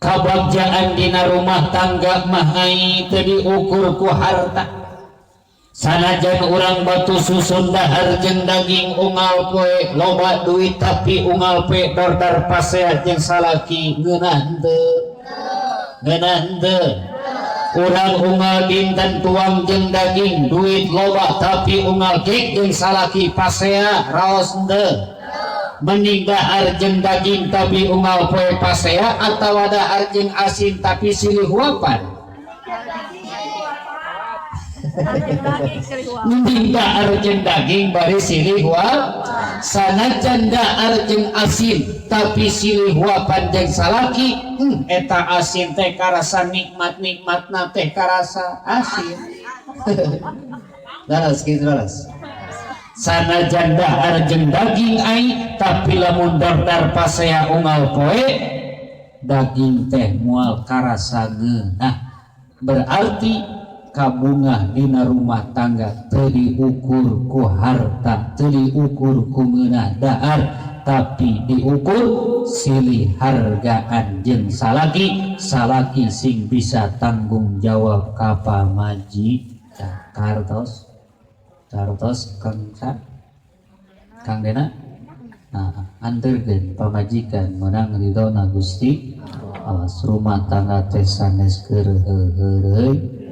Kabagjaan dina rumah tangga mah ai teu diukur ku harta. Sanajan urang batu susun dahar jeung daging unggal poe, loba duit, tapi unggal poe dordar pasea jeung salaki, ngeunah henteu? Ngeunah henteu? Urang unggal dinten tuang jeung daging, duit loba, tapi unggal gek jeung salaki pasea, raos henteu? Mending dahar jeung daging tapi unggal poe pasea atawa dahar jeung asin tapi silih huapan? Mending dahar jeung daging bari silih huap. Sanajan dahar jeung asin tapi silih huapan jeung salaki, eta asin teh karasa nikmat, nikmatna teh karasa asin. Laras kitu, laras. Sanajan dahar jeung daging ai, tapi lamun dordar pasea unggal poe, daging teh moal karasa ngeunah. Berarti kabungah dina rumah tangga teu diukur ku harta, teu diukur ku ngeunah dahar, tapi diukur silih hargaan jeung salaki. Salaki sing bisa tanggung jawab ka pamajikan. Kartos kartos Kang sa Kang Dena. Nah, anterkeun pamajikan menang ridona Gusti. Awas, rumah tangga teh sanes keur heureuy.